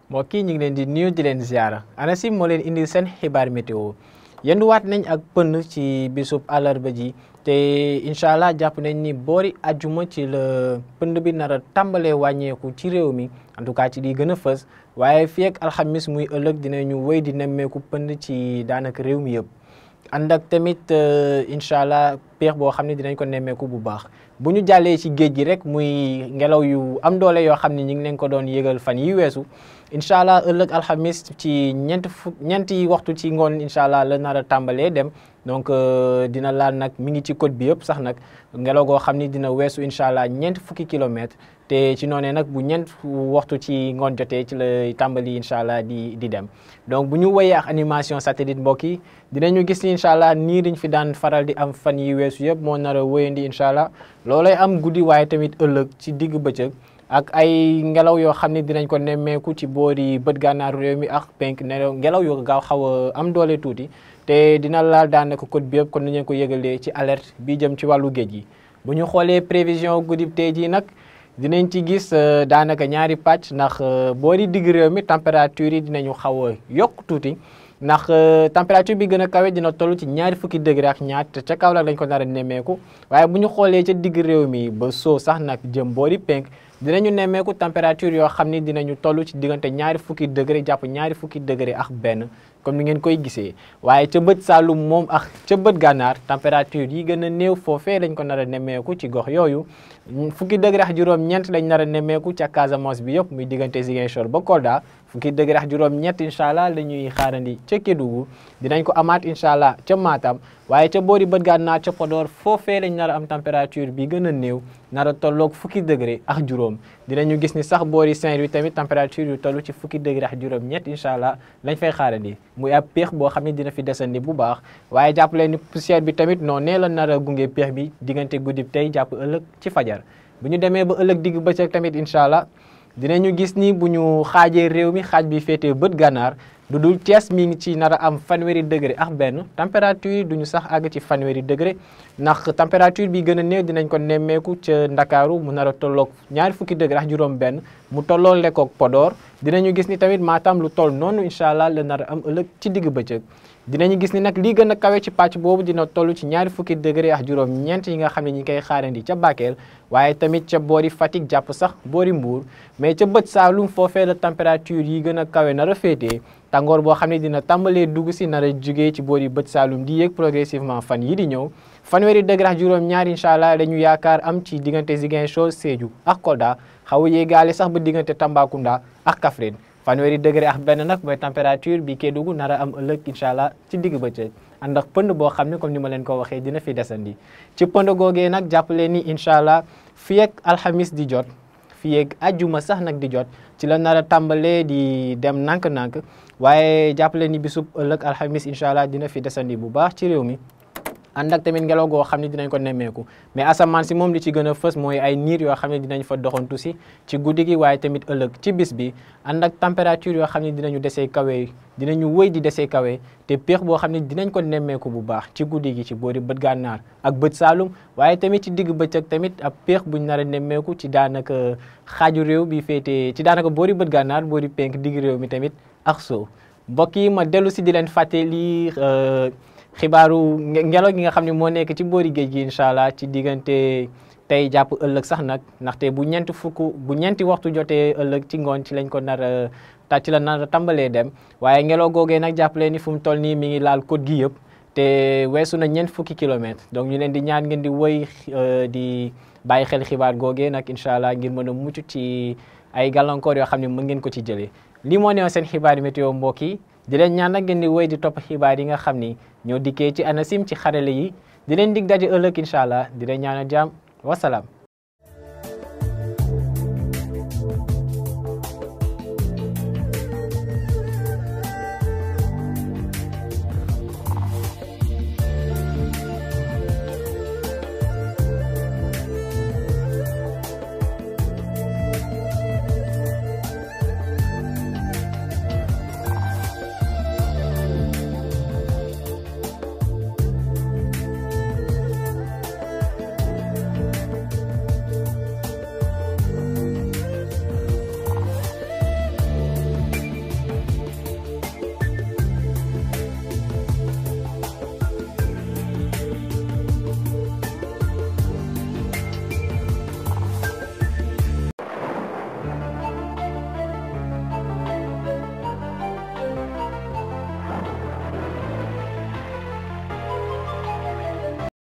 mbokk yi ñu ngi leen di nuyu di leen ziara ANACIM moo leen indi seen xibaar météo yenduwaat nañ ak pënd ci bisub àllarba ji te incha allah jàpp nañ ni boori ajjuma ci la pënd bi nar a tàmbalee wàññeeku ci réew mi en tout cas ci di gën a fës waaye fii ak alxamis muy ëllëg dinañu wéy di nemmeeku pënd ci daanaka réew mi yëpp. ànd ak tamit incha allah peex boo xam ne dinañ ko nemmeeku bu baax bu ñu jàllee ci géej gi rek muy ngelaw yu am doole yoo xam ne ñu ngi leen ko doon yëgal fan yi weesu incha allah ëllëg alxamis ci ñeenti waxtu ci ngoon incha allah la nar a tàmbalee dem donc dina laal nag mi ngi ci côte bi yëpp sax nag ngelaw goo xam ni dina weesu incha allah ñeent fukki kilomètres te ci noonee nag bu ñeent waxtu ci ngoon jotee ci la tàmbali incha allah di dem donc bu ñu woyee ak animation satellite mbokk yi dinañu gis ni incha allah nii dañ fi daan faral di am fan yi weesu yëpp moo nar a wéyandi incha allah loolay am guddi waaye tamit ëllëg ci digg bëccëg ak ay ngelaw yoo xam ne dinañ ko nemmeeku ci boori bët gànnaaru réew mi ak penk ngelaw yoo gaaw xaw a am doole tuuti te dina laal daanaka côte bi yëpp kon ni ñu ko yëgalee ci alerte bi jëm ci wàllu géej gi bu ñu xoolee prévision guddi tey jii nag dinañ ci gis daanaka ñaari pàcc ndax boori digg réew mi température yi dinañu xaw a yokk tuuti ndax température bi gën a kawe dina toll ci ñaari fukki degré ak ñaar te ca Kaolack lañ ko nar a nemmeeku waaye bu ñu xoolee ca digg réew mi ba soo sax nag jëm boori penk dinañu nemmeeku température yoo xam ni dinañu toll ci diggante ñaari fukki degré jàpp ñaari fukki degré ak benn comme ni ngeen koy gisee waaye ca bët Saalum moom ak ca bët gànnaar température yi gën a néew foofee lañ ko nar a nemmeeku ci gox yooyu fukki degré ak juróom-ñeent lañ nar a nemmeeku ca Casamance bi yëpp muy diggante Ziguinchor ba Kolda fukki degré ak juróom-ñett incha allah la ñuy xaarandi ca Kédougou dinañ ko amaat incha allah ca Matam waaye ca boori bët gànnaar ca Podor foofee lañ nar a am température bi gën a néew nar a tolloog fukki degré ak juróom dinañu gis ni sax boori Saint-Louis tamit température yu toll ci fukki degré ak juróom-ñett incha allah lañ fay xaarandi muy ab peex boo xam ne dina fi desandi bu baax waaye jàpp leen ni poussière bi tamit non nee la nar a gunge peex bi diggante guddi tey jàpp ëllëg ci fajar bu ñu demee ba ëllëg digg bëccëg tamit incha allah dinañu gis ni bu ñu xaajee réew mi xaaj bi féetee bët gànnaar du dul Thiès mi ngi ci nar a am fanweeri degré ak benn température yi duñu sax àgg ci fanweeri degré ndax température bi gën a néew dinañ ko nemmeeku ca Ndakaaru mu nar a tolloog ñaari fukki degré ak juróom benn mu tolloo lekkoog Podor dinañu gis ni tamit Matam lu toll noonu incha allah la nar a am ëllëg ci digg bëccëg dinañu gis ni nag lii gën a kawe ci pàcc boobu dina toll ci ñaari fukki degré ak juróom ñeent yi nga xam ne ñi koy xaarandi ca Bakel waaye tamit ca boori Fatick jàpp sax boori Mbour mais ca bët Saalum foofee la température yi gën a kawe nar a féetee tàngoor boo xam ne dina tàmbalee dugg si nar a jugee ci boori bët Saalum di yéeg progressivement fan yi di ñëw fanweeri degré ak juróom ñaar incha allah la ñu yaakaar am ci diggante Ziguinchor Sédhiou ak Kolda xaw a yéegaale sax ba diggante Tambacounda ak Kaffrine fanweeri degré ak benn nag mooy température bi Kédougou nar a am ëllëg incha allah ci digg bëccëg ànd ak pënd boo xam ne comme ni ma leen ko waxee dina fi desandi ci pënd googee nag jàpp leen ni incha allah fii ak alxamis di jot fii ak ajjuma sax nag di jot ci la nar a tàmbalee di dem nànk-nànk waaye jàpp leen ni bisub ëllëg alxamis incha allah dina fi desandi bu baax ci réew mi ànd ak tamit ngelaw goo xam ne dinañ ko nemmeeku mais asamaan si moom li ci gën a fës mooy ay niir yoo xam ne dinañ fa doxantu si ci guddi gi waaye tamit ëllëg ci bis bi ànd ak température yoo xam ne dinañu desee kawe dinañu wëy di desee kawe te péex boo xam ne dinañ ko nemmeeku bu baax ci guddi gi ci boori bët gànnaar ak bët saalum waaye tamit ci digg bëccëg tamit ab péex buñ nar a nemmeeku ci daanaka xaaju réew bi féetee ci daanaka boori bët gànnaar boori penk digg réew mi tamit ak soo mbokk yi ma dellu si di leen fàttali xibaaru ngelaw gi nga xam ne moo nekk ci boori géej gi incha allah ci diggante tey jàpp ëllëg sax nag ndaxte bu ñeenti waxtu jotee ëllëg ci ngoon ci lañ ko nar a ci la nar a tàmbalee dem waaye ngelaw googee nag jàppale ni fu mu toll nii mi ngi laal côte gi yëpp te weesu na ñeent fukki kilomètres donc ñu leen di ñaan ngeen di wëy di bàyyi xel xibaar googee nag incha allah ngir mën a mucc ci ay gàllankoor yoo xam ne mën ngeen ko ci jëlee lii moo newoon seen xibaar météo mbokk yi di leen ñaan nag ngeen di wëy di topp xibaar yi nga xam ni ñoo dikkee ci ANACIM ci xarale yi di leen dig daje ëllëg incha allah di leen ñaanal jàmm wasalaam